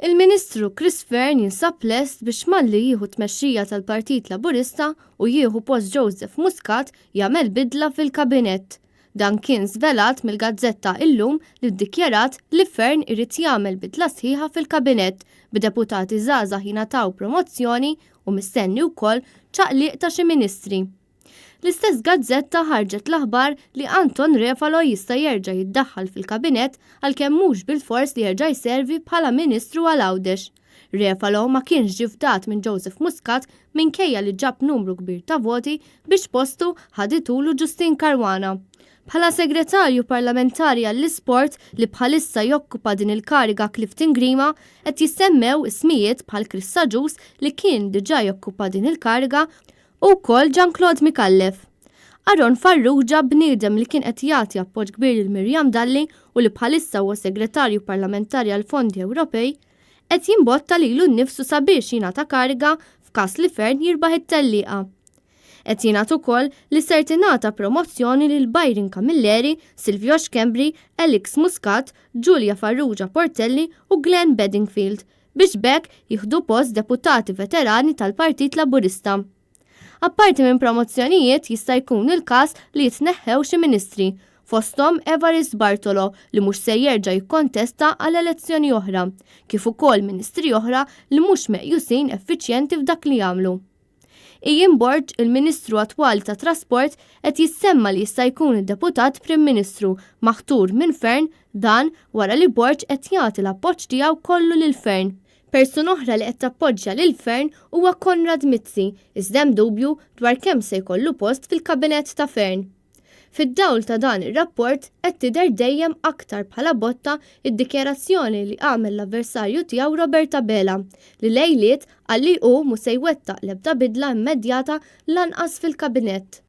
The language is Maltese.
Il-Ministru Chris Fearne jinsab lest biex malli jieħu t-tmexxija tal-Partit Laburista u jieħu post Joseph Muscat jagħmel bidla fil-Kabinett. Dan kien żvelat mill-gazzetta Illum li ddikjarat li Fearne irid jagħmel bidla sħiħa fil-Kabinett b'deputati żgħażagħ jingħataw promozzjoni u mistenni wkoll ċaqliq ta' xi ministri. L-istess gazzetta ħarġet l-aħbar li Anton Refalo jista' jerġa' jiddaħħal fil-Kabinett għalkemm mhux bilfors li jerġa' jservi bħala Ministru għal Għawdex. Refalo ma kienx ġie fdat minn Joseph Muscat minkejja li ġab numru kbir ta' voti biex postu ħaditulu Justyne Caruana. Bħala Segretarju Parlamentari għall-Isport li bħalissa jokkupa din il-kariga Clifton Grima, qed jissemmew ismijiet bħal Chris Agius li kien diġà jokkupa din il-kariga U wkoll Jean Claude Micallef. Aaron Farrugia, bniedem li kien qed jagħti appoġġ kbir lil Miriam Dalli u li bħalissa huwa Segretarju Parlamentari għall-Fondi Ewropej, qed jimbotta lilu nnifsu sabiex jingħata kariga f'każ li Fearne jirbaħ it-tellieqa. Qed jingħad ukoll li ser tingħata promozzjoni lil Byron Camilleri, Silvio Schembri, Alex Muscat, Julia Farrugia Portelli u Glenn Bedingfield biex b'hekk jieħdu post deputati veterani tal-Partit Laburista. Apparti minn promozzjonijiet jista' jkun il-każ li jitneħħew xi ministri, fosthom Evarist Bartolo li mhux se jerġa' jikkontesta għal elezzjoni oħra, kif ukoll ministri oħra li mhux meqjusin effiċjenti f'dak li jagħmlu. Ian Borg, il-Ministru attwali tat-Trasport, qed jissemma li jista' jkun id-Deputat Prim Ministru maħtur minn Fearne, dan wara li Borg qed jagħti l-appoġġ tiegħu kollu lil Fearne. Persuna oħra li qed tappoġġja lil Fearne huwa Konrad Mizzi, iżda hemm dubju dwar kemm se jkollu post fil-Kabinett ta' Fearne. Fid-dawl ta' dan ir-rapport qed tidher dejjem aktar bħala botta d-dikjarazzjoni li għamel l-avversarju tiegħu Robert Abela li lejliet qal li hu mhu se jwettaq l-ebda bidla immedjata lanqas fil-Kabinett.